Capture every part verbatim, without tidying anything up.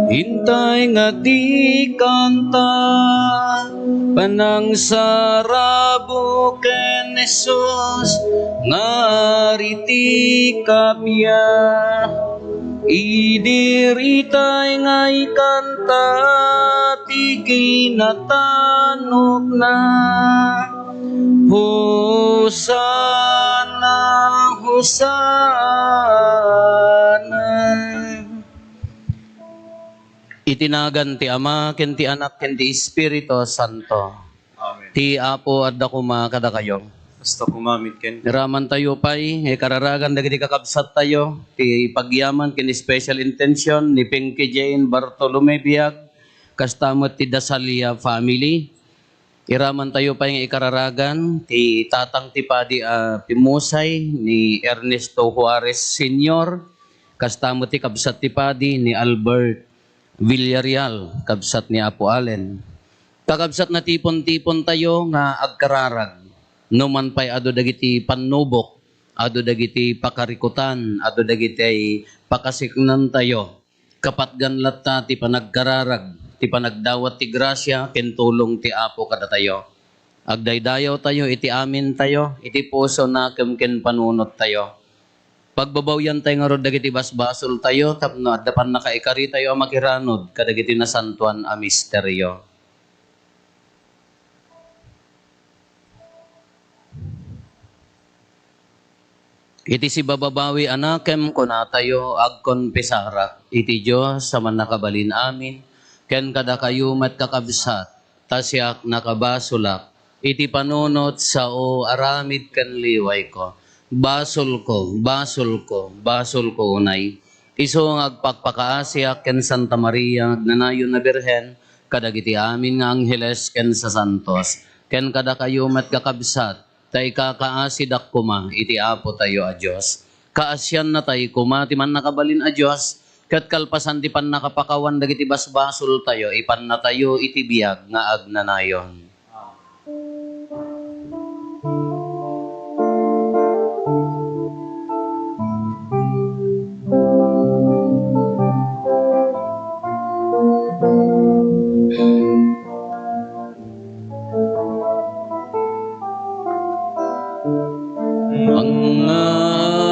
Intay nga di kanta, panangsarabo ken Jesus, ngari ti kappia. Idi ritay nga ikanta ti kinatanokna. Hosanna, Hosanna. Iti nagan ti Ama, ken ti Anak, ken ti Espiritu Santo. Amen. Ti Apo adda koma kadakayo. Kasta koma met ken. Iramantayo pay nga ikararagan dagiti kakabsattayo ti pagyaman ken special intention ni Pinky Jane Bartolome Biag, kasta met ti Dasalia family. Iramantayo pay nga ikararagan ti tatang ti padi a pimmusay ni Ernesto Juarez Senior, kasta met ti kabsat ti padi ni Albert Villarreal, kabsat ni Apo Allen. Kakabsat, natipon-tipontayo nga agkararag. Numan pay adu dagiti pannubok, adu dagiti pakarikutan, adu dagiti pakasiknantayo. Kapatgan latta ti panagkararag, ti panagdawat ti grasia ken tulong ti Apo kadatayo. Agdaydayawtayo iti amintayo, iti puso, nakem ken panunottayo. Pagbabawiantayo ngarud dagiti basbasoltayo tapno adda pannakaikaritayo a makiranud kadagiti nasantoan a misterio. Iti sibababawi a nakem, kunatayo, agkonfesarak iti Dios a Mannakabalin-amin, ken kadakayo met, kakabsat, ta siak nakabasolak iti panunot, sao, aramid ken liwayko. Basolko, basolko, basolko unay. Isu nga agpakpakaasiak ken Santa Maria nga agnanayon a Birhen, kadagiti amin nga angheles ken sasantos, ken kadakayo met, kakabsat, ta ikakaasidak koma iti Apotayo a Dios. Kaasiannatay koma ti Mannakabalin a Dios, ket kalpasan ti pannakapakawan dagiti basbasoltayo, ipannatayo iti biag nga agnanayon.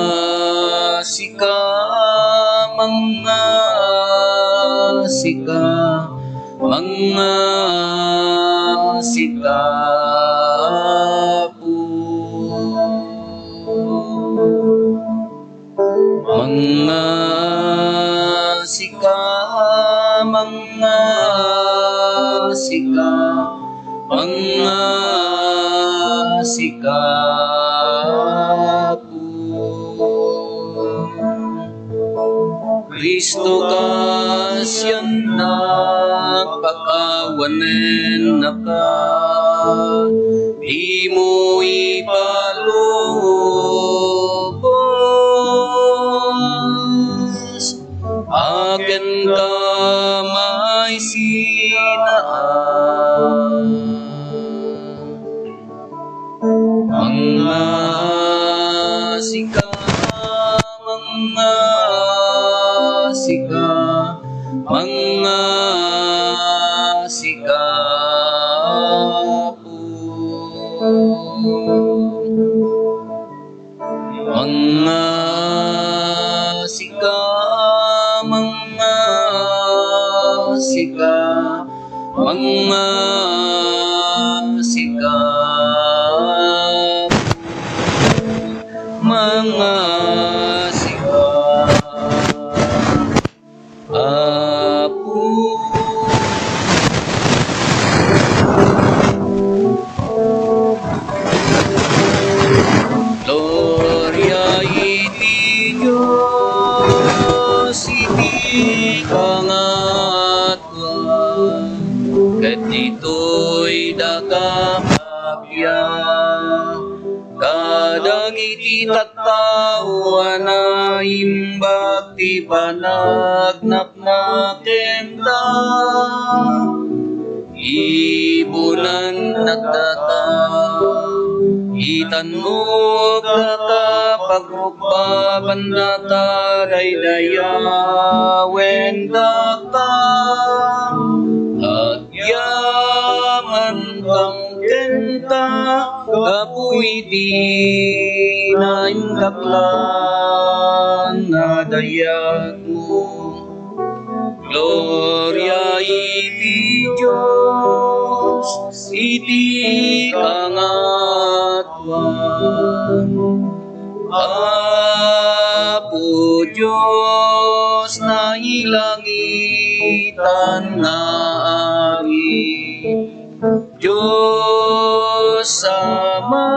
Mangngasika, mangngasika, mangngasika, Apo. Mangngasika, mangngasika, mangngasika, Apo. Cristo, kaasiannak, pakawanennaka, dimo ipalubos a kenka maisinaan. Mangngasika, mangngasika, mangngasika, Apo. Mangngasika, mangngasika, mangngasika. Dagiti tattao a naimbag ti panagnapna kenta, ibunannakdata. Itanmo, data, pagrukbaban data, daydayawen data. Agyamankam kenta, gapu iti naindaklan a dayagmo. Gloria iti Dios iti kangatoan. Apo Dios, nailangitan nga Ari, Dios Ama,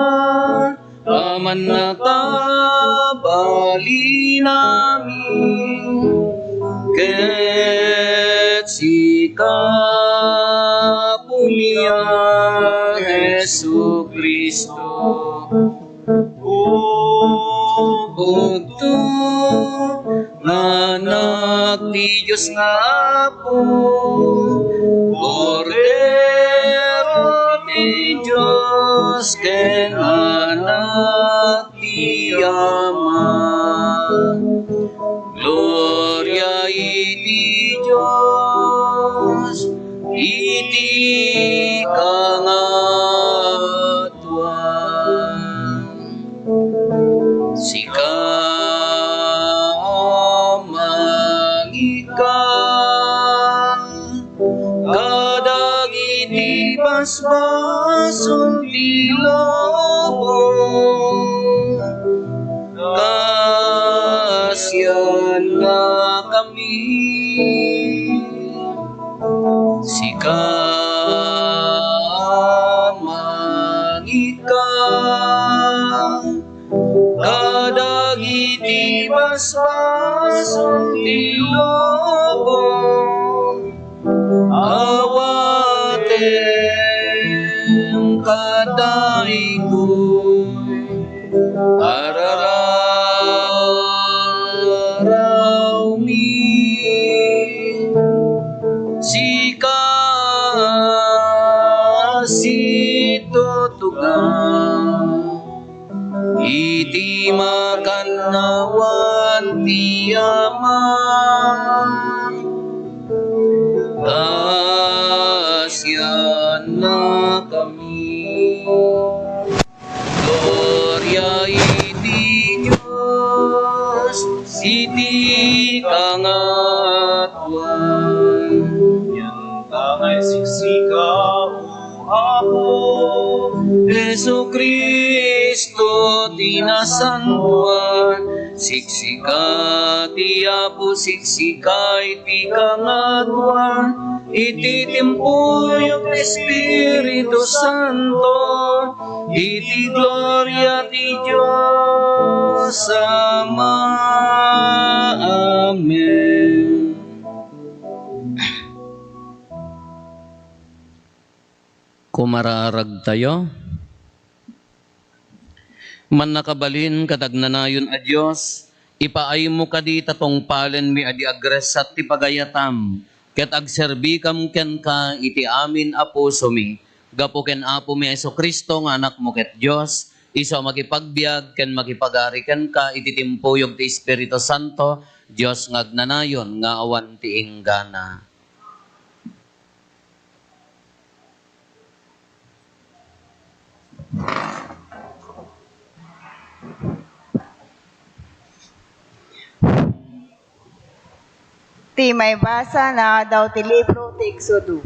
Aman a kabalinamin, ket sika, Apo mi a Jesu-Cristo, O bugto nga Anak ti Dios nga Apo, Kordero ti Dios ken Anak ti Ama. Gloria iti Dios iti kangatoan. Sika, Ama, nga ikkan kadagiti basbason ti lubong. Kaasiannakami. Sika, Ama, nga ikkan kadagiti basbason ti lubong. Awatem kadaytoy a rararawmi. Sika a situtugaw iti makannawan ti Ama. Kaasiannakami. Gloria iti Dios iti kangatoan. Ken siksika, O Apo, Jesu-Cristo ti nasantoan. Siksika ti Apo, siksika iti kangatoan, iti timpuyog ti Espiritu Santo, iti gloria ti Dios Ama. Amen. Kumararagtayo. Mannakabalin ket agnanayon a Dios, ipaaymo kadi ta tungpalenmi a di agressat ti pagayatam, ket agserbikam kenka iti amin a pusomi, gapu ken Apomi a Jesu-Cristo nga Anakmo ket Dios, isu a makipagbiag ken makipagari kenka iti timpuyog ti Espiritu Santo, Dios nga agnanayon nga awan ti inggana. Ti maibasa nga adda ti libro ti Exodo.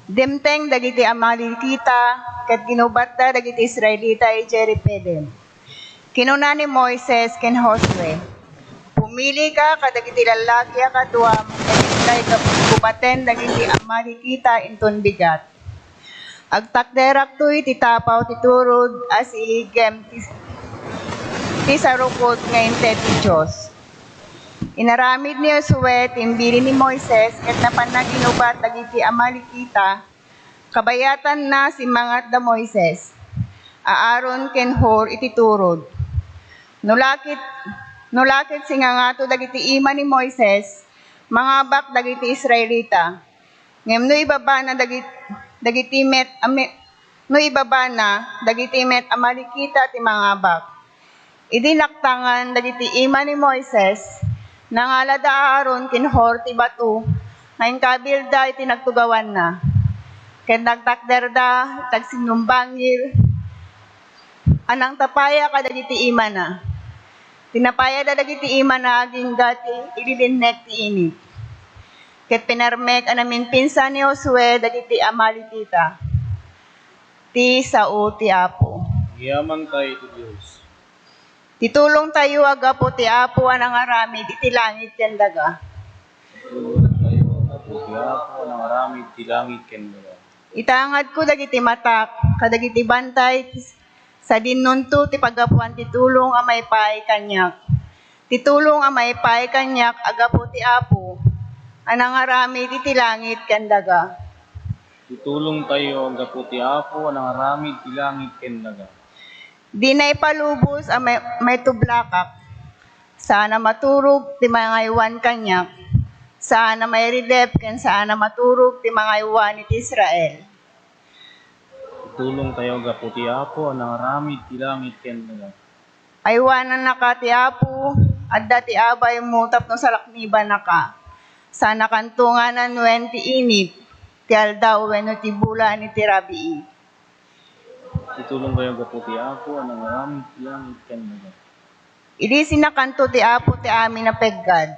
Dimteng dagiti Amalekita ket ginubatda dagiti Israelita idiay Refidim. Kinuna ni Moises ken Josue, "Pumilika kadagiti lallaki a kaduam ket inkay gab-, gubaten dagiti Amalekita inton bigat. Agtakderakto iti tapaw ti turod a siigem ti, ti sarukod nga inted ti Dios." Inaramid ni Josue ti imbilin ni Moises ket napanna ginubat dagiti Amalekita. Kabayatanna, simmangat da Moises. Aaron ken Hur iti turod. No la ket, no la ket singangato dagiti ima ni Moises, mangabak dagiti Israelita. Ngem no ibabana dagit-, dagiti met-, ame-, no ibabana dagiti met Amalekita ti mangabak. Idi naktangan dagiti ima ni Moises, nangala da Aaron ken Hur ti bato nga inkabilda iti nagtugawanna, ket nagtakderda iti agsinumbangir a nangtapaya kadagiti imana. Tinapayada dagiti imana agingga ti ililinnek ti init, ket pinarmek a namimpinsan ni Josue dagiti Amalekita. Ti sao ti Apo. Agyamankay ti Dios. Ti tulongtayo a gapu ti Apo a nangaramid iti langit ken daga. Ti tulongtayo a gapu ti Apo a nangaramid iti langit ken daga. Itangadko dagiti matak kadagiti bantay ti sadinonto ti paggapuan ti tulong a maipaay kaniak. Ti tulong a maipaay kaniak a gapu ti Apo a nangaramid iti langit ken daga. Ti tulongtayo a gapu ti Apo a nangaramid iti langit ken daga. Dina ipalubos a may-, maitublakak. Saan a maturog ti mangaywan kaniak. Saan a mairidep ken saan a maturog ti mangaywan iti Israel. Ti tulongtayo a gapu ti Apo a nangaramid iti langit ken daga. Aywanannaka ti Apo, adda ti abaymo tapno salaknibannaka. Saannakanto nga ananuen ti init, ti aldaw wenno ti bulan iti rabii. Ti tulongtayo a gapu ti Apo a nangaramid iti langit ken daga. Ilisinnakanto ti Apo ti amin a peggad.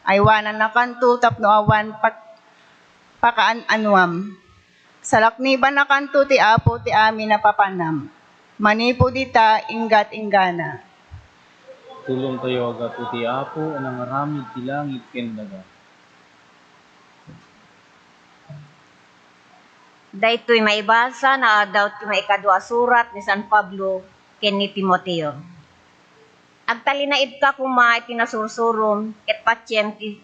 Aywanannakanto tapno awan pag-, pakaan-anuam. Salaknibannakanto ti Apo ti amin a papanam. Manipud ita, inggat-inggana. Tulongtayo a gapu ti Apo a nangaramid ti langit ken daga. Daytoy maibasa nga addaw ti maikadua a surat ni San Pablo ken ni Timoteo. Agtalinaedka koma iti nasursurom ket patiem ti,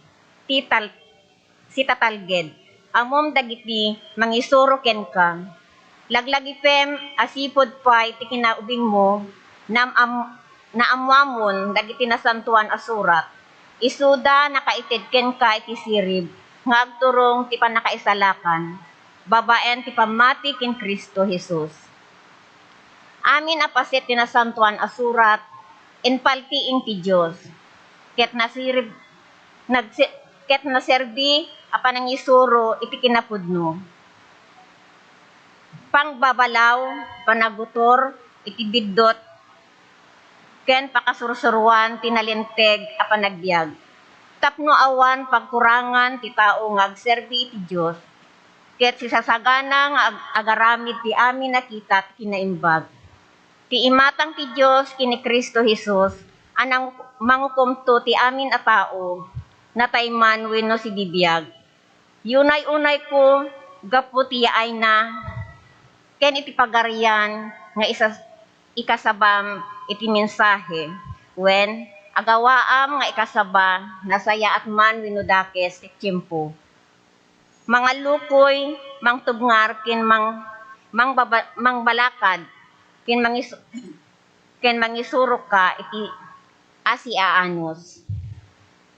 ti tal-, sitatalged. Ammom dagiti mangisuro kenka. Laglagipem a sipud pay ti kinaubingmo, naam-, naammuamon dagiti Nasantoan a Surat. Isuda nakaited kenka iti sirib nga agturong ti pannakaisalakan babaen ti pammati ken Cristo Jesus. Amin a paset ti Nasantoan a Surat, impaltiing ti Dios, ket nasirib-, nagse-, ket naserbi a panangisuro iti kinapudno. Pangbabalaw, panagutor iti biddut, ken pakasursuroan ti nalinteg a panagbiag, tapno awan pagkurangan ti tao nga agserbi iti Dios, ket sisasagana nga ag-, agaramid ti amin a kita ti kinaimbag. Ti imatang ti Dios ken ni Cristo Jesus a nang-, mangukomto ti amin a tao, natay man wenno sibibiag. Unay-unayko gapu ti yaayna ken iti pagarian nga isas-, ikasabam iti mensahe, wen agawaam nga ikasaba, nasayaat man wenno dakes ti tiempo. Mangallukoy, mangtubngar ken mang-, mangbaba-, mangbalakad ken mangis-, ken mangisuroka iti asiaanus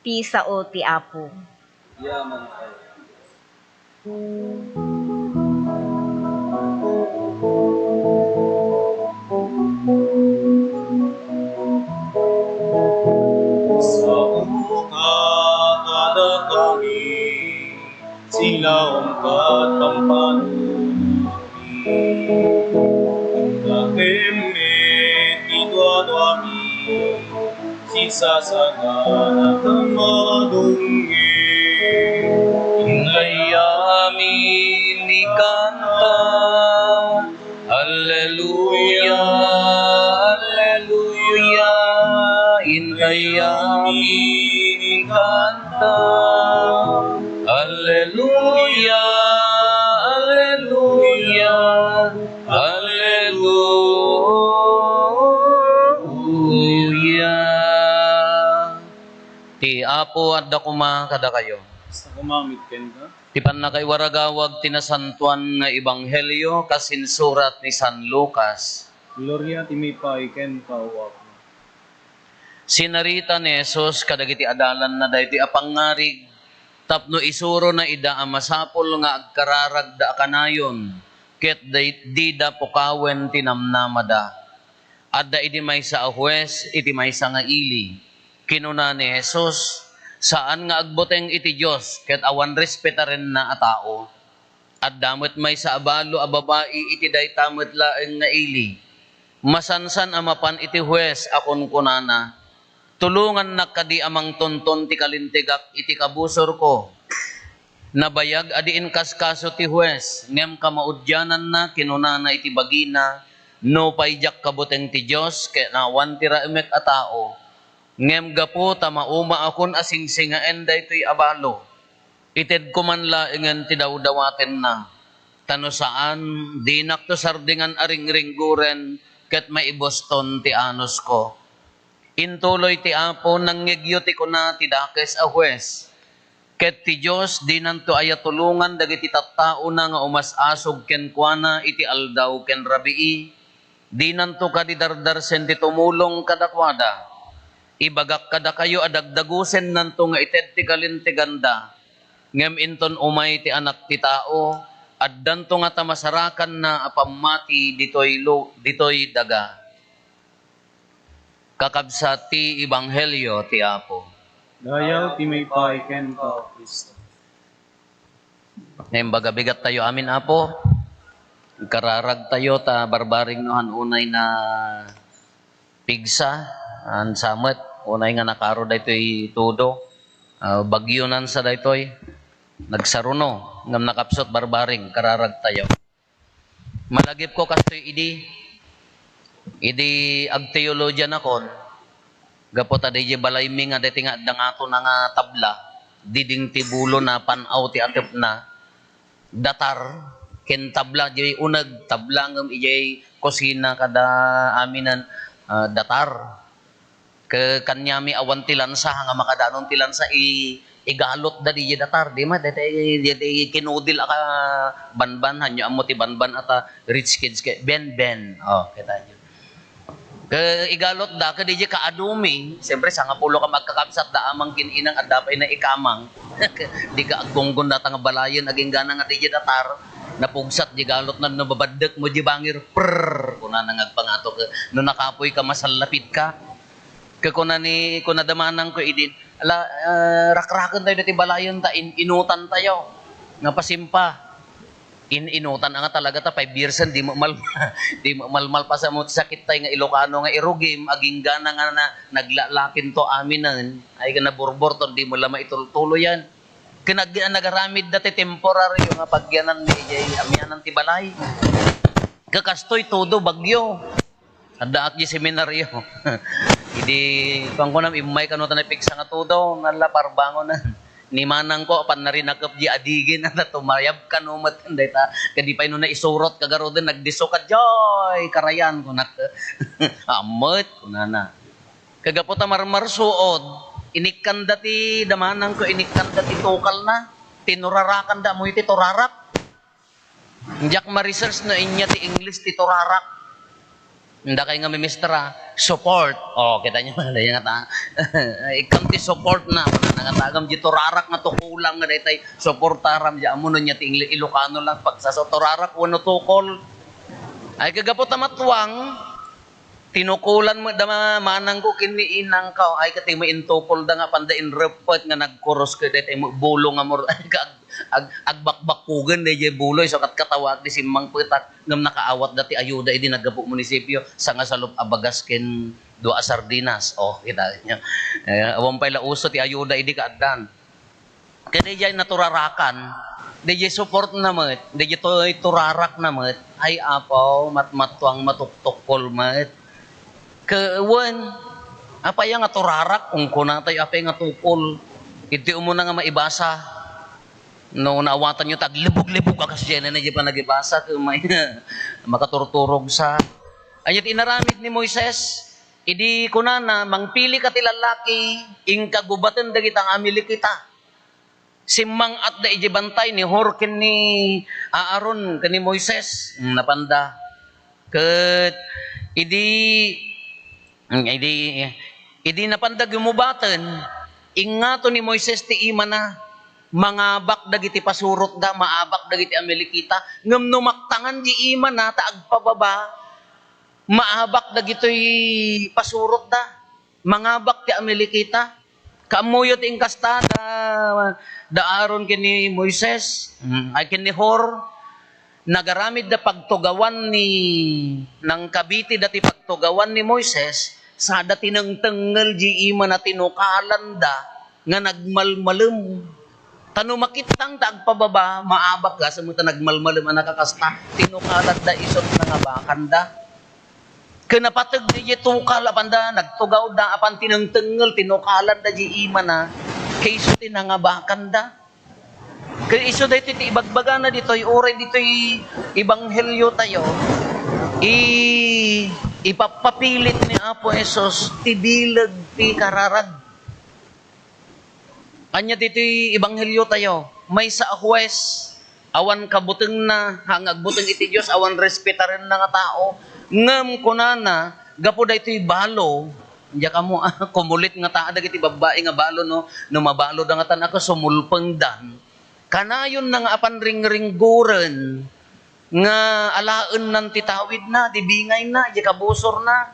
ti sao ti Apo. Saoka kadakami, silaom ket pampanunotmi. Indakem met ti duaduami, sisasagana ket madungngen. Indayami ni kanta, Alleluia, alleluia, indayami ni kanta. Alleluia, alleluia, alleluia. Ti Apo adda koma kadakayo. Kasta koma met kenka. Ti pannakaiwaragawag ti nasantoan nga ebanghelio kas insurat ni San Lucas. Gloria ti maipaay kenka, O Apo. Sinarita ni Jesus kadagiti adalanna daytoy a pangngarig tapno isurona ida a masapul nga agkararagda a kanayon ket di- dida pukawen ti namnamada. Adda idi maysa a hues iti maysa nga ili. Kinuna ni Jesus, "Saan nga agbuteng iti Dios ket awan respetarenna a tao." Adda met maysa a balo a babai iti dayta met laeng nga ili. Masansan a mapan iti hues a kunkunana, "Tulongannak kadi a mangtunton ti kalintegak iti kabusorko." Nabayag a di inkaskaso ti hues, ngem kamaudiananna kinunana iti bagina, "Nupay diak kabuteng ti Dios ket awan ti raemek a tao, ngem gapu ta maumaakon a singsingaen daytoy a balo, itedko man laengen ti dawdawatenna. Ta no saan, dinakto sardingan a ringringgoren ket maibuston ti anusko." Intuloy ti Apo, nangngegyo ti kuna ti dakes a hues. Ket ti Dios dinanto aya tulongan dagiti tattaona nga umas-asog kenkuana iti aldaw ken rabii? Dinanto kadi dardarsen ti tumulong kadakuada? Ibagak kadakayo a dagdagusennanto nga ited ti kalinteganda. Ngem inton umay ti Anak ti Tao, addanto ngata masarakanna a pammati ditoy lu-, ditoy daga. Kakabsat ti ebanghelio ti Apo. Dayaw ti maipaay kenka, O Cristo. Naimbag a bigat tayo amin, Apo. Kararag tayo ta barbareng no han unay na pigsa, han samet, unay nga nakaro daytoy tudo. Ah, bagyo nan sa daytoy. Nagsaruno, ngem nakapsut barbareng, kararag tayo. Malagipko kastoy idi, idi agteologian akon, gapu ta didiay balaymi nga daytoy nga adda ngatona nga tabla, diding ti bulo na pan-aw ti atepna, datar, ken tabla, diay uneg, tabla ngem idiay kusina kada aminen, ah, datar. Ke kaniami awan ti lansa, nga makadanon ti lansa, i-, igalotda diay datar, di ma, daytoy, daytoy kinudil a ka-, banban, hanyo ammo ti banban a ta rich kids ke, ben, ben. Oh, kita nyo. Ke igalotda, ke diay kaadumi, siyempre, sangapulo ka magkakabsat, da amang kin-inang, adda pay na ikamang. Di ka aggunggon data nga balayen, aginggana nga diay datar, napugsat, di galotna, no babaddek mo, di bangir, prrrr, kunana nga agpangato, ke, no nakapoy ka, masallapit ka. Ke kuna ni, kuna da manangko idin, ala, ah, rakraken tayo dati balayen ta in-, inutan tayo. Nga pasimpa. In-, inutan nga talaga ta five years and di mo mal-, di mo malmalpasan mo sakit tayo nga Ilocano nga irugim, aginggana nga na, naglalakin to aminen, ay ka naburbor to, di mo la maitultuloyan. Ken ag-, nagaramid dati temporaryo nga pagyanan ni, amianan ti balay. Kakastoy todo bagyo. Addaak di seminaryo. Idi, kuan ko na, immay kano ta napigsa nga tudaw, nala parbangon na. Ni manang ko, apan narinakep di adigin, ata tumayab kano met, dayta, kadi pay no naisurot, kagaruden, nagdiso ka, joy, karayan, kunak. Ammet, kunana. Kagapu ta marmarsuod, inikkanda ti damanang ko, inikkanda ti tukalna, tinurarakanda, mo iti turarak. Diak ma-research no ania ti English ti turarak. Dakay nga mimestra, support. Oh, kita nyo, dahil nga ta. Ikam ti support na, nangatagam di turarak nga tukulam nga daytay, supportaram di amo no nia ti English, Ilocano lang, pagsaso turarak, wano tukol. Ay, kagapu ta matwang, tinukulan mo da ma-, manang ko ken ni inang ka, ay, kati mo intukol da nga panda inrepet nga nagkuros ko, daytay mo bulo nga mur-, ay, ka-, ag-, agbakbakkugen daydiay buloy, so kat-, katawag di simmangpetak, ngem nakaawat da ti ayuda idi naggapu munisipyo, sangasalup a bagas ken dua a sardinas. Oh, kita nyo. Eh, awan pay la uso ti ayuda idi kaaddan. Ken daydiay naturarakan, daydiay support na met, daydiay toy turarak na met, ay apaw, matmattuang matuktukkol met. Ke-, wen, apay nga turarak, ungkuna tayo, apay nga tukol. Iti umuna nga maibasa, no naawatan nyo, taglibog-libog a kasdiay na, di pa nagibasa, ke may, makaturturog sa. Anya ti inaramid ni Moises, idi kunana, "Mangpili ka ti lalaki, inka gubaten dagita nga Amalekita." Simmang-at da iti bantay ni Hur ken ni Aaron ken ni Moises. Hmm, napanda. Ket Idi, mm, idi, idi napanda gumubaten, ingngato ni Moises ti imana, mangabak dagiti pasurotda, maabak dagiti Amalekita, ngem no maktangan di imana ta agpababa, maabak dagitoy pasurotda, mangabak ti Amalekita. Kaammoyo ti inkasta da, da Aaron ken ni Moises, mm, ay ken ni Hur, nagaramidda pagtugawan ni, nangkabitida ti pagtugawan ni Moises, sada tinengtengngel di imana tinukalanda nga nagmalmalem. Ta no makittang ta agpababa, maabak, gasem ta nagmalmalem a nakakasta, tinukalanda isu ti nangabakanda. Ken napateg daydiay tukal a panda, nagtugawda, apan tinengtengngel, tinukalanda di imana, ket isu ti nangabakanda. Ket isu daytoy ti ibagbagana ditoy, uray ditoy ebanghelio tayo, i-, ipapapilit ni Apo Jesus ti bileg ti kararag. Ania ditoy ebanghelio tayo? Maysa a huwes, awan kabutengna, ha, nga agbuteng iti Dios, awan respetarenna nga tao. Ngem kunana, gapu daytoy balo, diak ammo, kumulit nga tao dagiti babbai nga balo, no? No mabaloda nga tan-aw, sumulpengdan. Kanayonna nga apan ringriggoren nga alaennan ti tawidna, di bingayna, di kabusorna.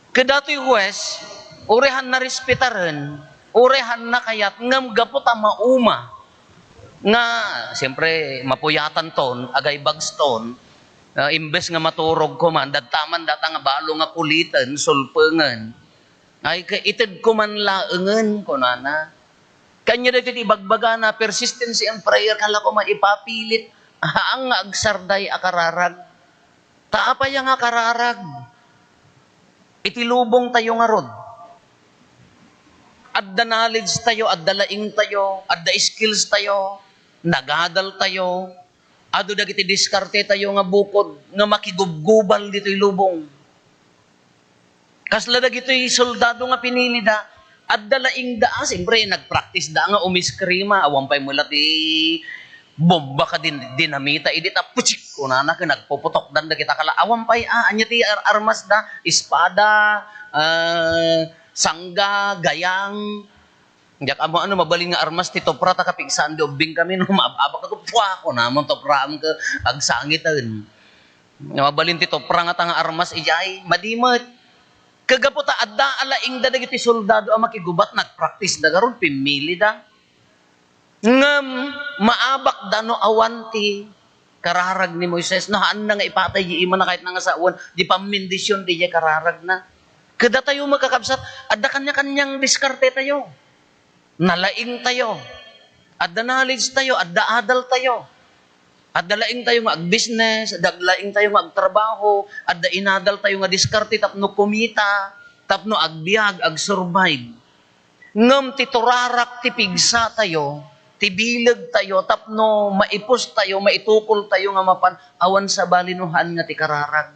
Ket datoy huwes, uray haanna respetaren, uray haanna kayat, ngem gapu ta mauma nga, siyempre, mapuyatanton, agaybagston, ah, imbes nga maturog koma, dadtaman data nga balo nga kuliten, sulpengen. Ay, ka-, itedko man laengen, kunana. Kanya dagiti ibagbagana, persistency and prayer, kala ko maipapilit, haan nga agsarday a kararag. Ta apay nga kararag? Iti lubong tayo ngarud. Adda knowledge tayo, adda laing tayo, adda skills tayo, nagadal tayo, adu dagiti diskarte tayo nga bukod nga makigubgubal ditoy lubong. Kasla dagitoy soldado nga pinilida, adda laingda, ah, siyempre, nagpractice da nga umiskrima, awan pay met la ti bomba ken din-, dinamita, idi ta, putsik, kunana, ken nagpuputokdan dagita kala, awan pay, ah, ania ti ar-, armas da, espada, ah, sangga, gayang, Diak ammo no mabalin nga armas ti tupra ta kapigsaan di ubbing kami, no maab-abak ako, pua, kunamon tupraam ket agsangiten. No mabalin ti tupra nga ta nga armas idiay, madi met. Ket gapu ta adda a laingda dagiti soldado a makigubat, nagpractice da garud, pimmili da. Ngem maabak da no awan ti kararag ni Moises, no haanna nga ipatay di imana ket nangasawen, di pammindision di kararagna. Ket datayo, makakabsat, adda kanya-kanyang diskarte tayo. Nalaing tayo. Adda knowledge tayo, adda adal tayo. Adda laing tayo nga agbusiness, adda laing tayo nga agtrabaho, adda inadal tayo nga diskarte tapno kumita, tapno agbiag, agsurvive. Ngem ti turarak ti pigsa tayo, ti bileg tayo, tapno maipus tayo, maitukol tayo nga mapan, awan sabali no haan nga ti kararag.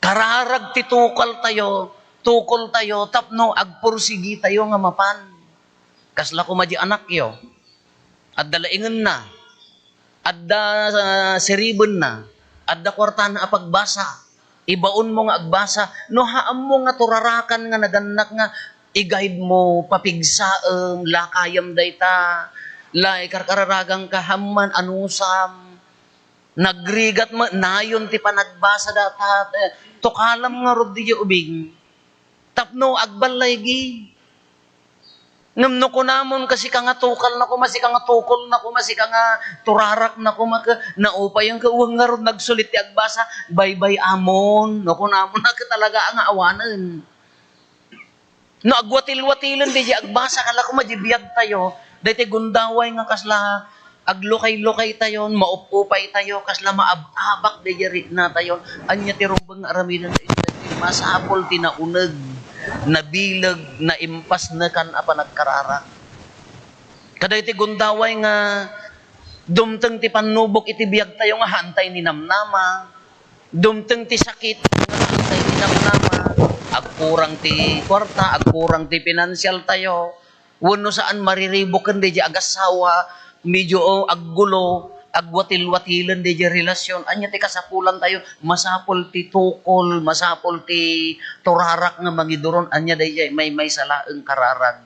Kararag ti tukal tayo, tukol tayo, tapno agpursigi tayo nga mapan. Kasla koma di anakyo, adda laingenna, adda, ah, siribenna, adda kuartana a pagbasa. Ibaonmo nga agbasa. No haammo nga turarakan nga nagannak nga i-guide mo, papigsaem, lakayem dayta, la ikarkararagangka, hamman, anusam, nagrigat met, nayon ti panagbasa data, eh, tukalam ngarud diay ubing. Tapno agballaygi. Ngem no kunamon, "Ka sika nga tukalna koma, sika nga tukolna koma, sika nga turarakna koma, ket naupayenka, wen ngarud nagsulit ti agbasa, baybay-amon," no kunamon, ket talaga nga awanen. No agwatil-watilen diay agbasa, kala koma diay biag tayo, daytoy gundaway nga kasla aglukay-lukay tayo, maupupay tayo, kasla maab-abak diay rikna tayo. Ania ti rumbeng nga aramiden daytoy? Masapul ti nauneg, nabileg, naimpas nakan a panagkararag. Kadaytoy gundaway nga dumteng ti pannubok iti biag tayo nga haantay ninamnama. Dumteng ti sakit nga haantay ninamnama. Agkurang ti kuarta, agkurang ti pinansial tayo. Wenno saan, mariribuken daydiay agassawa, medyo, oh, aggulo, Agwatil-watilen daydiay relasyon. Ania ti kasapulantayo? Masapul ti tukol, masapul ti turarak nga mangiduron. Ania daydiay? Maymaysa laeng kararag.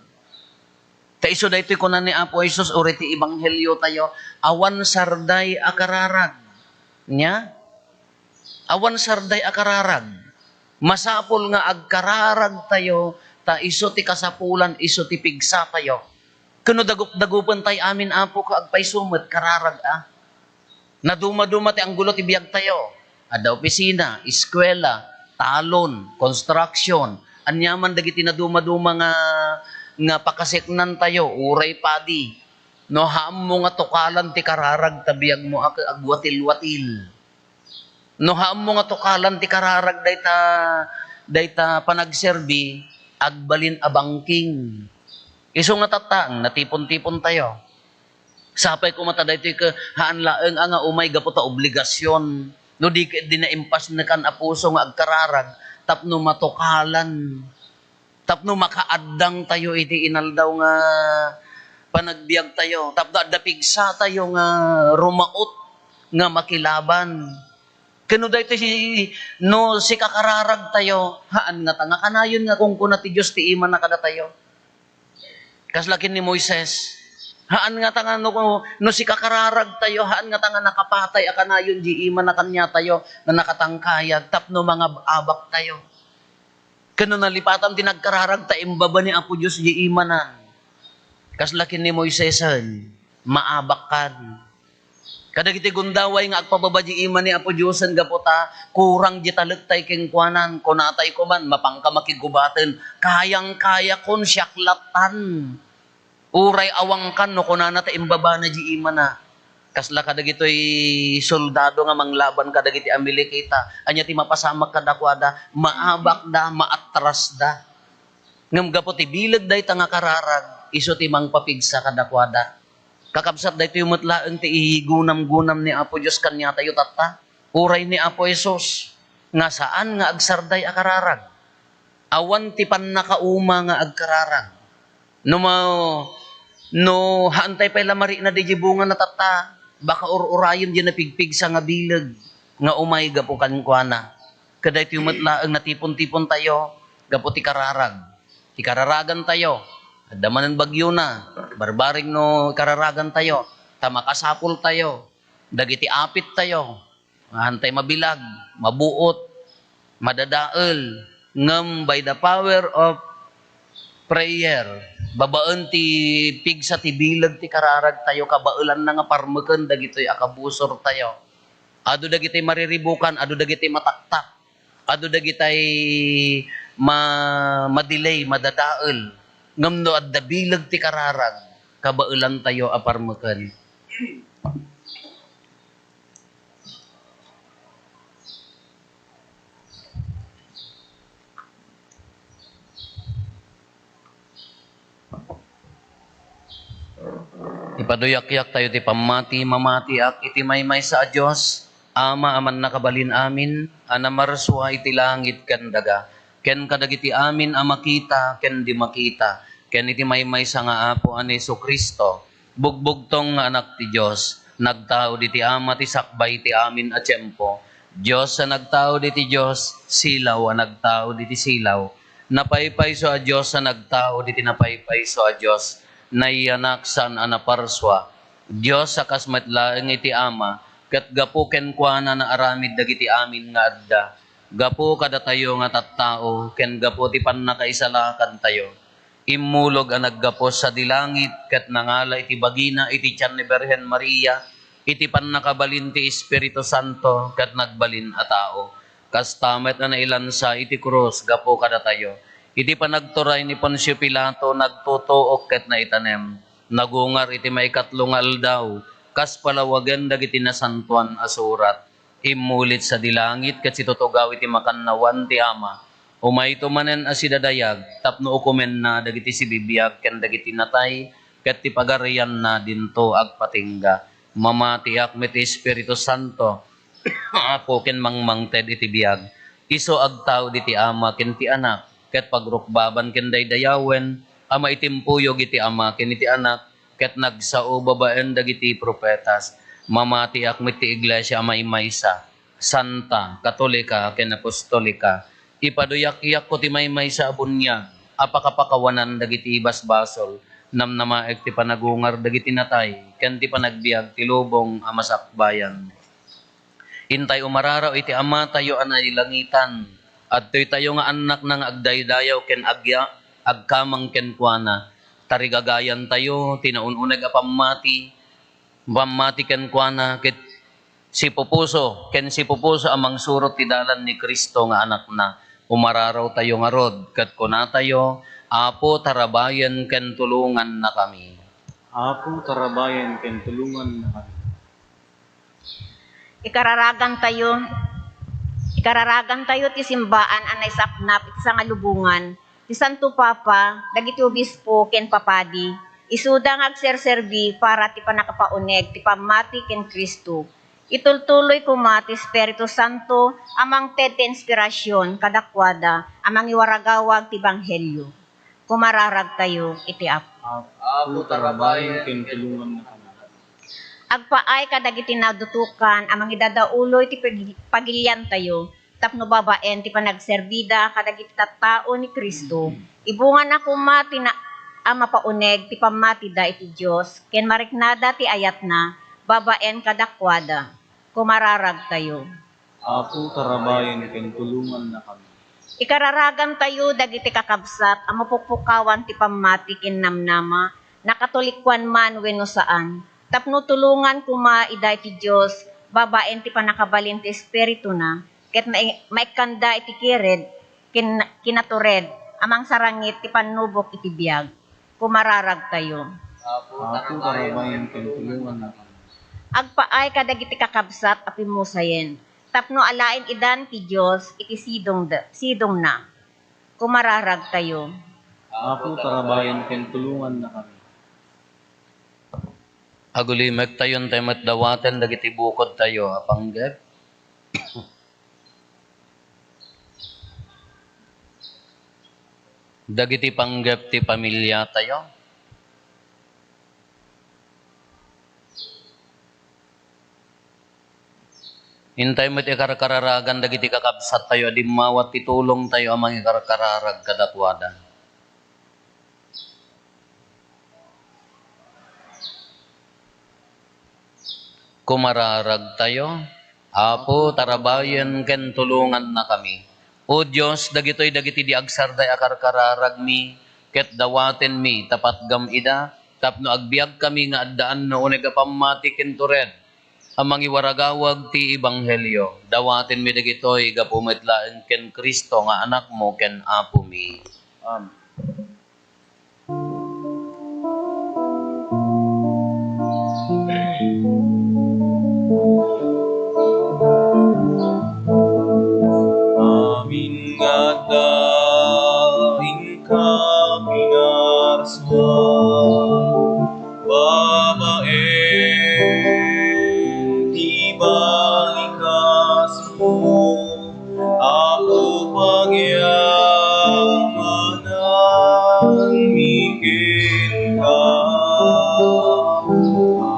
Ta isu daytoy kuna ni Apo Jesus, uray ti ebangheliotayo, awan sarday a kararag. Nia? Awan sarday a kararag. Masapul nga agkararagtayo, ta isu ti kasapulan, isu ti pigsatayo. Ken no dagup-dagupentay amin, Apo, ket agpayso met kararag a. Nadumaduma ti anggulo ti biagtayo. Adda opisina, eskuela, talon, construction, aniaman dagiti nadumaduma nga, nga pakaseknantayo, uray padi. No haammo nga tukalan ti kararag ta biagmo a agwatil-watil. No haammo nga tukalan ti kararag dayta, dayta panagserbi, agbalin a bangking. Isu nga tatta, natipon-tipontayo. Sapay koma ta daytoy ket haan laeng a nga umay gapu ta obligasyon. No di ket di naimpasnekan a puso nga agkararag tapno matukalan. Tapno makaaddangtayo iti inaldaw nga panagbiagtayo, tapno adda pigsatayo nga rumaot nga makilaban. Ken no daytoy si, no sikakararagtayo, haan ngata nga kanayon nga kunkuna ti Dios ti imana kadatayo. Kasla ken ni Moises, haan ngata nga no, no sikakararagtayo, haan ngata nga nakapatay a kanayon di imana kaniatayo nga nakatangkayag tapno mangab-abaktayo. Ken no nalipatan ti nagkararag ta imbaba ni Apo Dios di imanan. Kasla ken ni Moisesen, maabakkan. Kadagiti gundaway nga agpababa di ima ni Apo Diosen gapu ta kurang di talektay kenkuanan, kunatay koman, mapanka makigubaten, kayang-kayakon, siak lattan. Uray awangkan no kunana ta imbabana di imana. Kasla kadagitoy soldado nga manglaban kadagiti Amalekita, ania ti mapasamak kadakuada? Maabakda, maatrasda. Ngem gapu ti bileg dayta nga kararag, isu ti mangpapigsa kadakuada. Kakabsat, daytoy met laeng ti igunamgunam ni Apo Dios kaniatayo tatta, uray ni Apo Jesus, nga saan nga agsarday a kararag. Awan ti pannakauma nga agkararag. No ma-, no haantay pay la marikna diay bungana tatta, baka ur-urayen diay napigpigsa nga bileg nga umay gapu kenkuana. Kadaytoy met laeng natipon-tipontayo gapu ti kararag. Ti kararagantayo, adda manen bagyona, barbareng no kararagantayo, ta makasapultayo, dagiti apittayo, Haantay mabilag, mabuot, madadael, ngem by the power of prayer, babaen ti pigsa ti bileg ti kararagtayo, kabaelanna nga parmeken dagitoy a kabusortayo. Adu dagitoy mariribukan, adu dagitoy mataktak, adu dagitoy ma-, madelay, madadael. Ngem no adda bileg ti kararag, kabaelantayo a parmeken. Ipaduyakyak tayo ti pammati, mamatiak iti maymaysa a Dios, Ama a mannakabalin amin, a namarsua iti langit ken daga, ken kadagiti amin a makita ken di makita, ken iti maymaysa nga Apo a ni Jesu-Cristo, bugbugtong nga Anak ti Dios, nagtaud iti Ama ti sakbay ti amin a tiempo. Dios a nagtaud iti Dios, silaw a nagtaud iti silaw. Napaypayso a Dios a nagtaud iti napaypayso a Dios, nayanak saan a naparsua. Dios a kas met laeng iti Ama, ket gapu kenkuana naaramid dagiti amin nga adda. Gapu kadatayo nga tattao, ken gapu ti pannakaisalakantayo. Immulog a naggapus sadi langit ket nangala iti bagina iti tian ni Birhen Maria, iti pannakabalin ti Espiritu Santo ket nagbalin a tao. Kasta met a nailansa iti krus gapu kadatayo. Iti panagturay ni Poncio Pilato, nagtutuok ket naitanem. Nagungar iti maikatlo nga aldaw, kas palawagen dagiti Nasantoan a Surat. Immulit sadi langit ket situtugaw iti makannawan ti Ama. Umayto manen a sidadayag tapno ukomenna dagiti sibibiag ken dagiti natay, ket ti pagarianna dinto agpatingga. Mamatiak met ti Espiritu Santo, Apo ken mangmangted iti biag. Isu agtaud iti Ama ken ti Anak, ket pagrukbaban ken daydayawen a maitimpuyog iti Ama ken iti Anak, ket nagsao babaen dagiti profetas. Mamatiak met ti iglesia a maymaysa, santa, katolika, ken apostolika. Ipaduyakyakko ti maymaysa a buniag a pakapakawanan dagiti basbasol, namnamaek ti panagungar dagiti natay, ken ti panagbiag ti lubong a masakbayan. Intay umararaw iti Amatayo a nailangitan. Adtoytayo nga annakna nga agdaydayaw ken agya-, agkamang kenkuana. Tarigagayantayo ti naun-uneg a pammati, pammati kenkuana ket sipupuso, ken sipupuso a mangsurot ti dalan ni Cristo nga Anakna. Umararawtayo ngarud ket kunatayo, "Apo, tarabayen ken tulongannakami." Apo, tarabayen ken tulongannakami. Ikararagantayo, ikararagantayo ti simbaan a naisapnap iti sangalubongan, ti Santo Papa, dagiti obispo ken papadi, isuda nga agserserbi para ti pannakapauneg ti pammati ken Cristo. Itultuloy koma ti Espiritu Santo a mangted ti inspirasyon kadakuada a mangiwaragawag ti ebanghelio. Kumararagtayo iti Apo. Apo, tarabayen ken tulongannakami. Agpaay kadagiti nadutokan a mangidadauloy ti pag-, pagiliantayo tapno babaen ti panagserbida kadagiti tattao ni Cristo, ibungana koma ti na-, a mapauneg ti pammatida iti Dios ken mariknada ti ayatna babaen kadakuada. Kumararagtayo. Apo, tarabayen ken tulongannakami. Ikararagantayo dagiti kakabsat a mapukpukawan ti pammati ken namnama, nakatolikoan man wenno saan, tapno tulongan koma ida iti Dios babaen ti pannakabalin ti Espirituna, ket mai-, maikkanda iti kired ken kinatured a mangsarangit ti pannubok iti biag. Kumararagtayo. Apo, tarabayen ken tulongannakami. Agpaay kadagiti kakabsat a pimmusayen, tapno alaen idan ti Dios iti sidongda, sidongna. Kumararagtayo. Apo, tarabayen ken tulongannakami. Agulimektayo intay met dawaten dagiti bukodtayo a panggep. Dagiti panggep ti pamiliatayo. Intay met ikarkararagan dagiti kakabsattayo a dimmawat ti tulongtayo a mangikarkararag kadakuada. Kumararagtayo, Apo, tarabayen ken tulongannakami. O Dios, dagitoy dagiti di agsarday a karkararagmi, ket dawatenmi ta patgam ida, tapno agbiagkami nga addaan no uneg a pammati ken tured a mangiwaragawag ti ebanghelio. Dawatenmi dagitoy gapu met laeng ken Cristo nga Anakmo ken Apomi. Amen. Amin nga adda inka pinarsuan, babaen ti balikasmo, Apo, pagyamananmi kenka.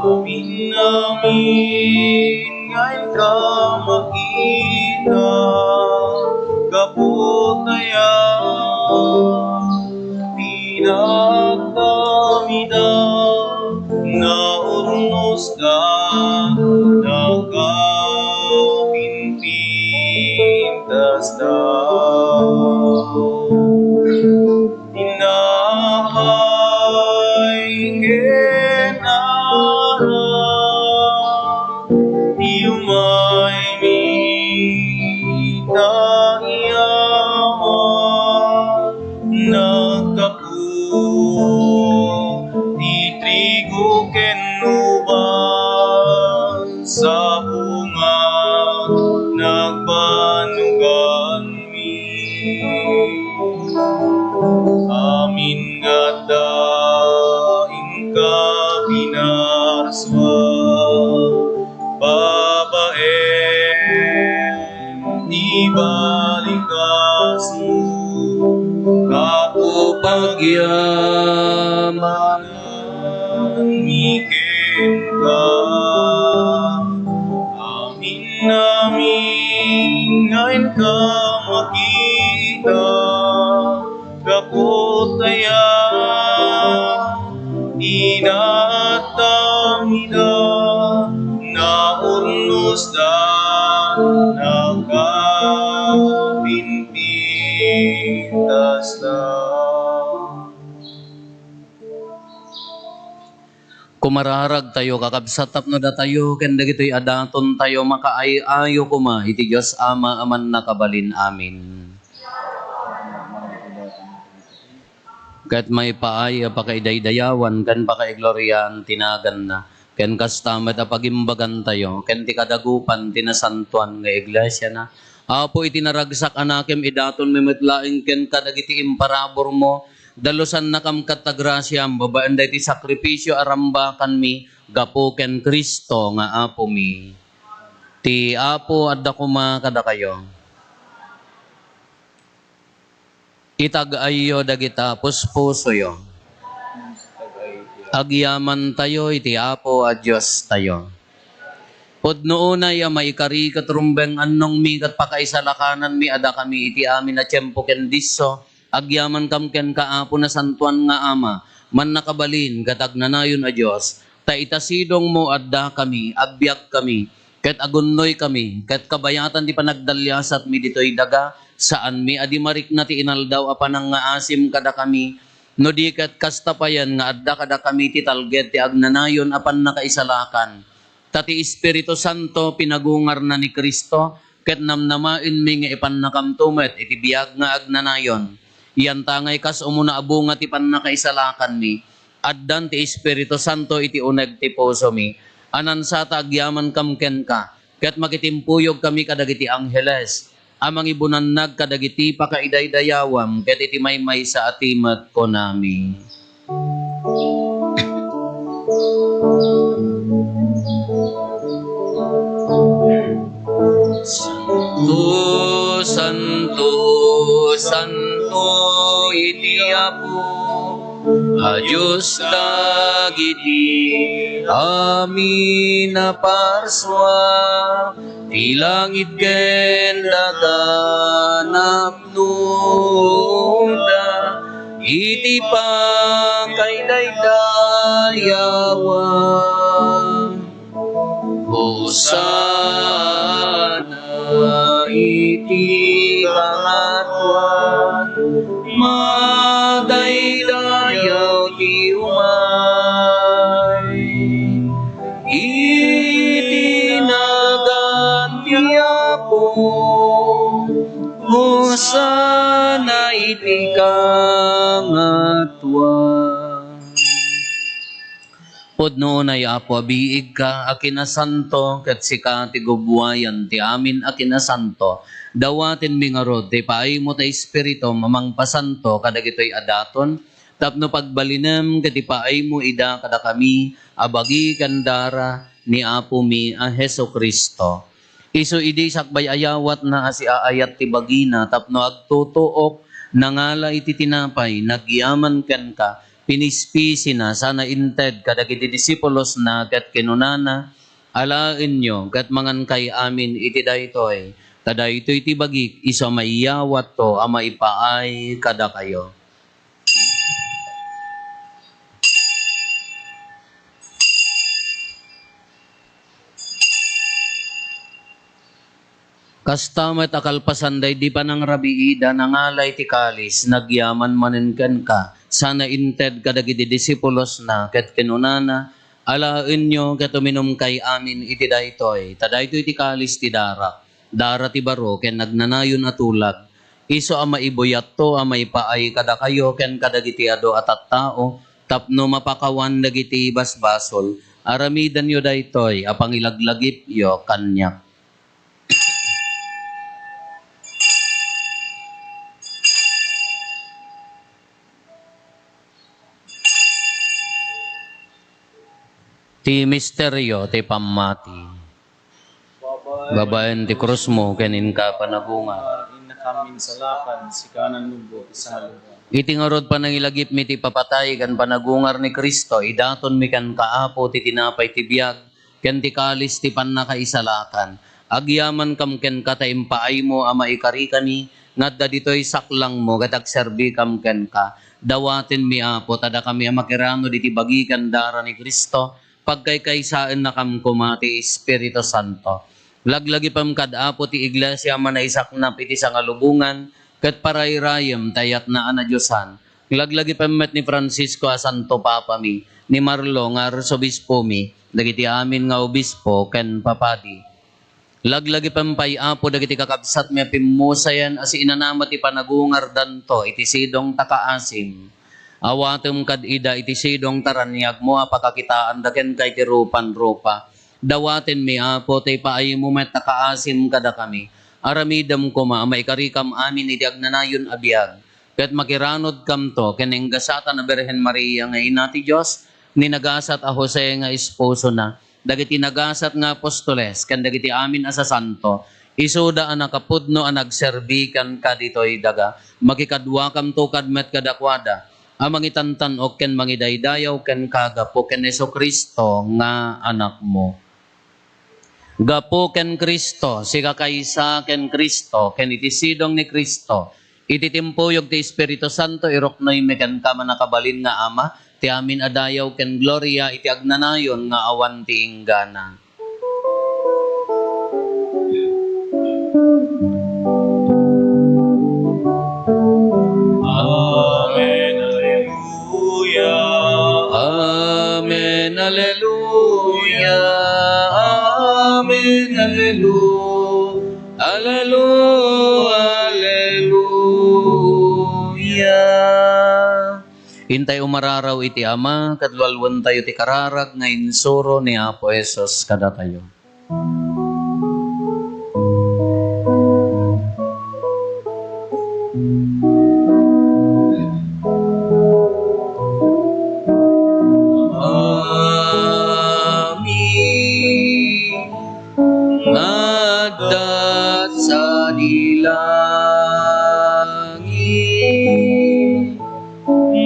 Amin, amin nga inka makita, gapu ta aya pinagkamida, naurnosda, nakapinpintasda. Tinapay ken arak, ti umaymi ta iyaman, naggapu ti trigo ken uban, sa bunga nagbanugan. Amin nga adda inka pinarsuan, babaen ti balikasmo, Apo, pagyamananmi kenka. nga makita, gapu ta aya, inaatang ida, naurnosda, nakapimpintasda. Kumararagtayo, kakabsat, tapno datayo ken dagitoy a datontayo makaay-ayo koma iti Dios Ama a Mannakabalin. Amen. Ket maipaay a pakaidaydayawan ken pakaigloriaan ti naganna, ken kasta met a pagimbagantayo ken ti kadagupan ti nasantoan nga iglesiana. Apo, iti naragsak a nakem, idatonmi met laeng ken kadagiti imparaburmo, dalosannakam ket ta grasiam babaen daytoy sakripisio a rambakanmi gapu ken Cristo nga Apomi. Ti Apo adda koma kadakayo. Itag-ayyo dagita puspusoyo. Agyamantayo iti Apo a Diostayo. Pudno unay a maikari ket rumbeng annongmi ket pakaisalakananmi a dakami iti amin a tiempo ken disso, agyamankam kenka, Apo, nasantoan nga Ama, mannakabalin ket agnanayon a Dios, ta ita sidongmo addakami, agbiagkami, ket agunnoykami, ket kabayatan ti panagdaliasatmi ditoy daga, saanmi a di marikna ti inaldaw a panangngaasim kadakami, no di ket kasta payen nga adda kadakami ti talged ti agnanayon a pannakaisalakan. Ta ti Espiritu Santo pinagungarna ni Cristo, ket namnamaenmi nga ipannakamto met iti biag nga agnanayon. Yantangay kas umuna a bunga ti pannakaisalakanmi, addan ti Espiritu Santo iti uneg ti pusomi, a nansata agyamankam kenka, ket makitimpuyogkami kadagiti angheles a mangibunannag kadagiti pakaidaydayawam ket iti maymaysa a timek kunami. Santo, santo, santo iti Apo a Dios dagiti amin a parsua, ti langit ken daga napnoda iti pakaidaydayawan. Hosanna iti kangatoan, madaydayaw ti umay iti nagan ti Apo. Hosanna iti kangatoan. Pudno unay, Apo, a biigka a kinasanto, ket sika ti gubbuayan ti amin a kinasanto. Dawatenmi ngarud ti paaymo ti Espiritum a mangpasanto kadagitoy a daton, tapno pagbalinem ket ipaaymo ida kadakami a bagi ken dara ni Apomi a Jesu-Cristo. Isu idi sakbay a yawatna a siaayat ti bagina tapno agtutuok, nangala iti tinapay, nagyaman kenka, pinispisina, sana inted kadagiti disipulosna, ket kinunana, "Alaenyo ket mangankay amin iti daytoy, ta daytoy ti bagik, isu a maiyawatto a maipaay kadakayo." Kasta met a kalpasan daydi panangrabiida, nangala iti kalis, nagyaman manen kenka, sana inted kadagiti disipulosna, ket kinunana, "Alaenyo ket uminumkay amin iti daytoy, ta daytoy ti kalis ti darak, dara ti baro ken agnanayon a tulag. Isu a maibuyatto a maipaay kadakayo ken kadagiti adu a tattao tapno mapakawan dagiti basbasol. Aramidenyo daytoy a pangilaglagipyo kaniak." Ti misterio ti pammati. Babaen ti krusmo ken inka panagungar. Innakam insalakan, sika nannubo ti salud. Iti ngarud panangilagipmi ti papatay ken panagungar ni Cristo, idatonmi kenka, Apo, ti tinapay ti biag ken ti kalis ti pannakaisalakan. Agyamankam kenka ta impaaymo a maikarikami nga adda ditoy saklangmo ket agserbikam kenka. Dawatenmi, Apo, ta dakami a makiranod iti bagi ken dara ni Cristo, pagkaykaysaennakam koma ti Espiritu Santo. Laglagipem kad Apo ti Iglesia a manaisaknap iti sangalubongan ket parayrayem ti ayatna a nadiosan. Laglagipem met ni Francisco a Santo Papami, ni Marlo nga Arsobispomi, dagiti amin nga obispo ken papadi. Laglagipem pay, Apo, dagiti kakabsatmi a pimmusayen a siinanama ti panagungardanto iti sidong ta kaasim. Awatem kad ida iti sidong ta raniagmo a pakakitaanda kenka iti rupan-rupa. Dawatenmi, Apo, ta ipaaymo met ta kaasim kadakami. Aramidem koma a maikarikam amin iti agnanayon a biag, ket makiranodkamto ken ni gasatan a Birhen Maria nga ina ti Dios, ni nagasat a Jose nga esposona, dagiti nagasat nga apostoles, ken dagiti amin a sasanto, isuda a nakapudno a nagserbi kenka ditoy daga. Makikaduakamto kad met kadakuada a mangitantan-ok ken mangidaydayaw kenka gapu ken Jesu-Cristo nga Anakmo. Gapu ken Cristo, sikakaysa ken Cristo, ken iti sidong ni Cristo, iti timpuyog ti Espiritu Santo, iruknoymi kenka, mannakabalin nga Ama, ti amin a dayaw ken gloria iti agnanayon nga awan ti inggana. Amen. Alleluia. Amen. Alleluia. Amen. Allelu-, allelu-, alleluia. Intay umararaw iti Ama, ket lualwentayo ti kararag nga insuro ni Apo Jesus kadatayo. Amin. Nga adda sadi langit,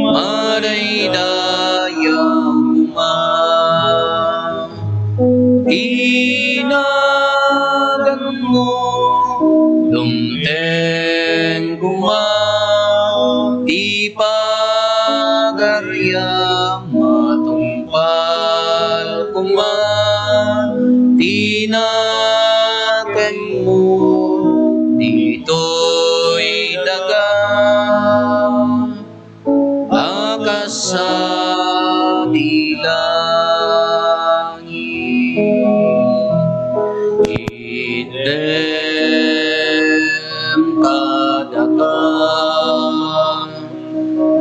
madaydayaw koma ti naganmo, dumteng koma ti pagariam, matungpal koma ti nakemmo ditoy daga a kas sadi langit. Itdem kadakami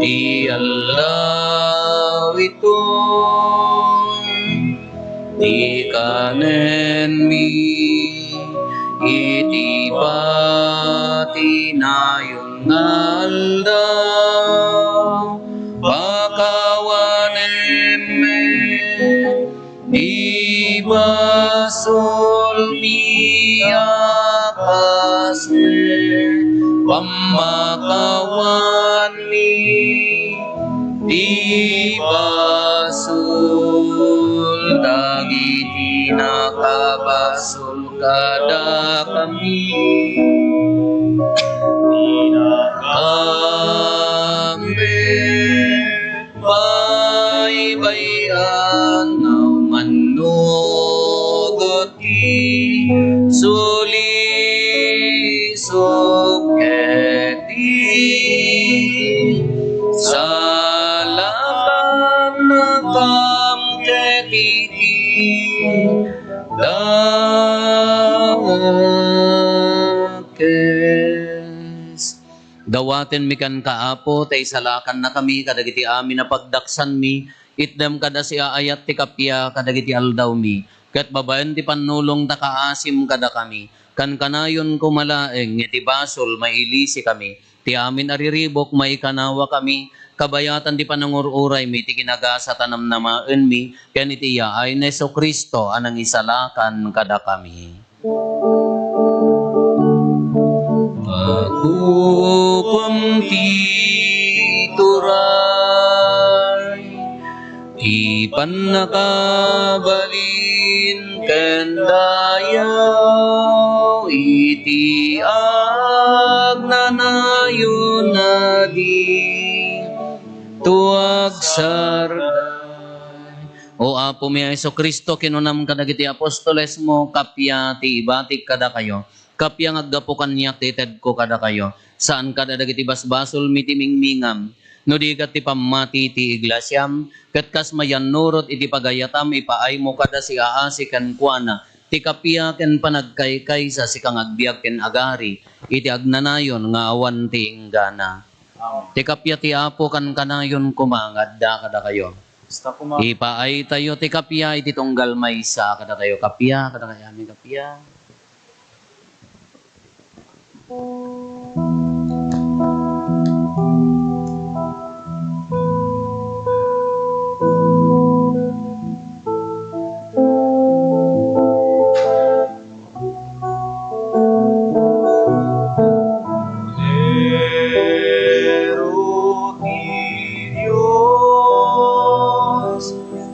ti aldaw itoy, ti kanenmi iti patinayon nga aldaw. Pakawanem met ti basolmi a kas met pammakawanmi ti basol dagiti nakabasol kadakami. Dinakami baybay-an a mannugod ti sulisog ket ti salakannakam ket iti dakes. Dawatenmi kenka, Apo, ta isalakannakami kadagiti amin a pagdaksanmi, itdem kad a siaayat ti kappia kadagiti aldawmi, ket babaen ti pannulong ta kaasim kadakami. Kankanayon koma laeng nga iti basol, mailisikami. Ti amin a riribuk, maikanawakami, kabayatan ti panangur-uraymi, ti kinagasat a namnamaenmi, ken iti yaay ni Jesu-Cristo a nangisalakan kadakami. Pagkukom ti turay, ti pannakabalin ken daya, Ti agnanayon a di tuagsarday. O Apomi a Jesu-Cristo, kinunam kadagiti apostolesmo, kappia ti ibatik kadakayo, kappia nga aggapu kaniak ti itedko kadakayo, saan kada dagiti basbasolmi ti mingmingam, no di ket ti pammati ti iglesiam, ket kas mayannurot iti pagayatam, ipaaymo kada siaasi kenkuana ti kappia ken panagkaykaysa, sika nga agbiag ken agari iti agnanayon nga awan ti inggana. Amen. Ti kappia ti Apo kankanayon koma nga adda kadakayo. Basta koma. Ipaaytayo ti kappia iti tunggal maysa kadakayo. Kappia, kadakayo amin kappia. Kordero ti Dios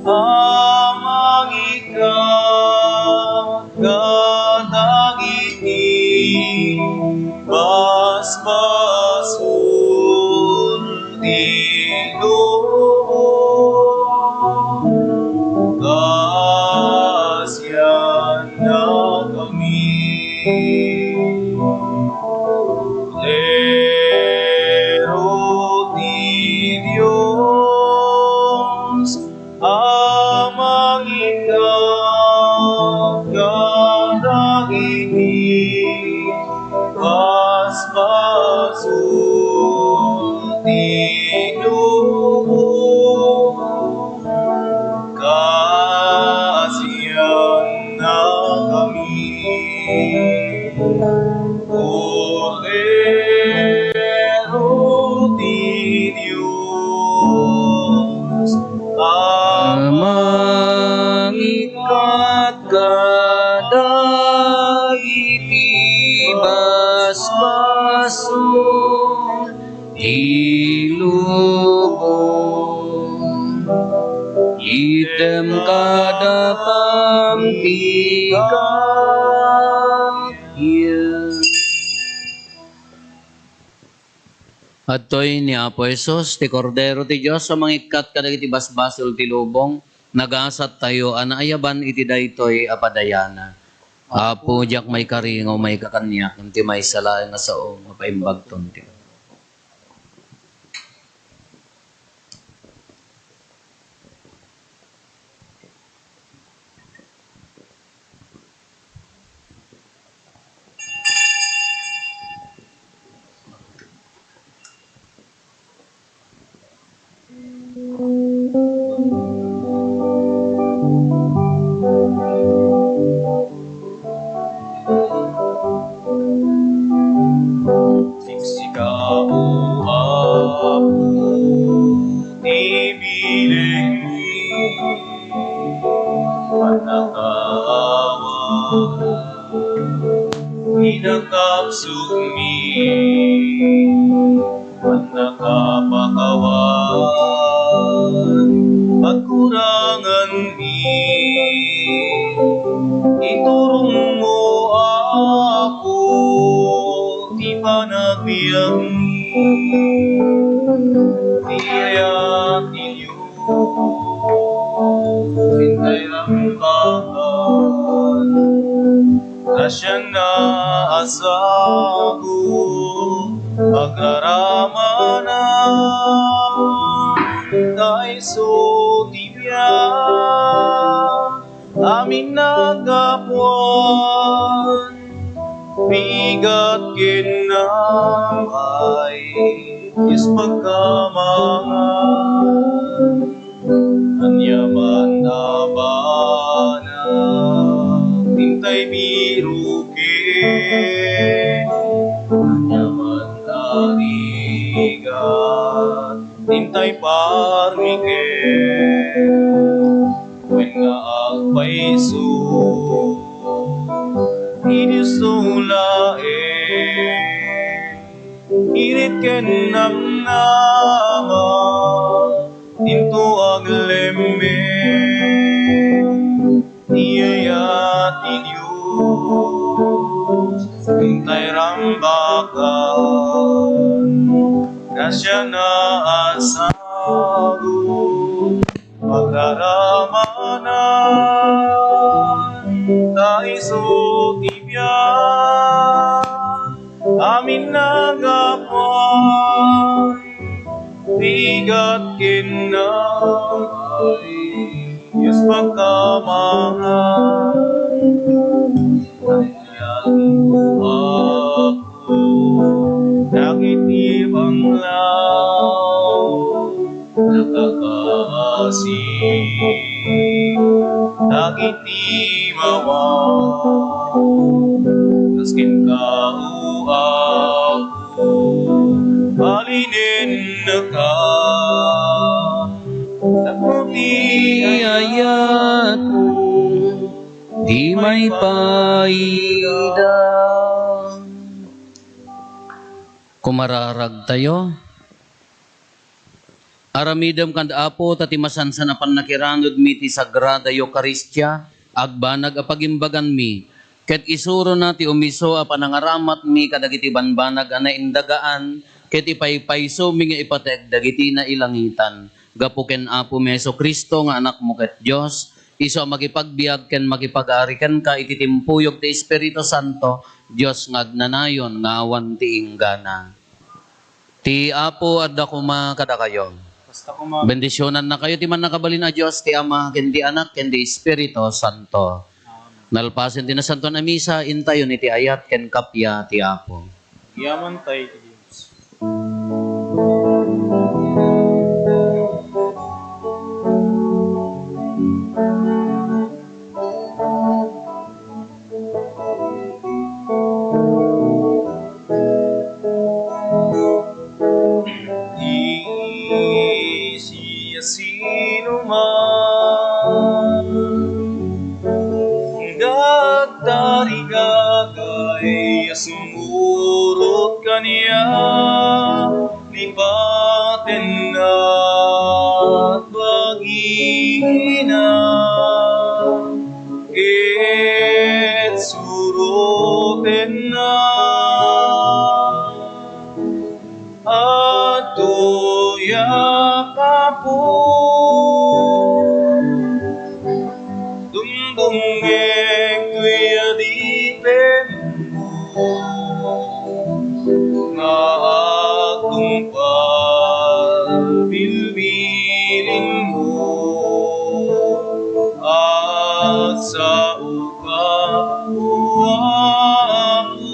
a mangikkat kadagiti basbasol ti lubong. Kasiannakami. Kordero ti Dios a mangikkat kadagiti basbasol ti lubong. Kasiannakami. Kordero ti Dios a mangikkat kadagiti basbasol ti lubong. Itdem kada pangtika. Adtoy ni Apo Jesus, ti Kordero ti Dios a mangikkat kadagiti basbasol ti lubong, nagasattayo a naayaban iti daytoy a padayana. Apo, diak maikari nga umayka kaniak, ngem ti maysa laeng nga sao nga paimbagton ti Sika, O Apo, ti bilengmi, pannakaawa, pinakabsutmi, pannakapakawan, pagkuranganmi. Iturongmo, Apo, ti panagbiagmi. Ti ayat ti Dios, intay rambakan. Grasianna a sagut, agraramanan, ta isu ti biag, amin naggapuan, bigat ken namay, Dios pagkamangan. Ania man a banag, intay biruken. Ania man a rigat, intay parmiken. Wen nga agpayso, ti Dios laeng. Irit ken namnama, dinto aglemmeng ti ayat ti Dios. Ay rambakan, grasya na a sago, pagraramanan, ta isu ti biag, amin nagapuan, rigat ken namay, Dios pagkamahal. Ako dagiti banglaw, nakakaasi dagiti mawa. Nasken ka, O Apo, balinennaka. Tapno ti ayatmo, di maipaida. Kumararagtayo. Aramidem kad Apo, ta ti masansan a pannakirangedmi ti Sagrada Eukaristia, agbanag a pagimbaganmi, ket isurona ti umiso a panangaramatmi kadagiti banbanag a naindagaan, ket ipaypaysomi nga ipateg dagiti nailangitan. Gapu ken Apomi Jesu-Cristo nga Anakmo ket Dios, isu a makipagbiag ken makipag-ari kenka iti timpuyog ti Espiritu Santo, Dios nga agnanayon nga awan ti inggana. Ti Apo adda koma kadakayo. Basta koma. Bendisionannakayo ti Mannakabalin a Dios, ti Ama, ken ti Anak, ken ti Espiritu Santo. Amen. Nalpasen ti Nasantoan a Misa, intayon iti ayat ken kappia ti Apo. Yaman tayo iti Dios. Ti siasinoman nga agtarigagay a sumurot kaniak, lipatenna, bagina, ket surotenna. Adtoyak, Apo, dumdumngeg ti adipenmo, nga agtungpal bilbilinmo, agsaoka, O Apo.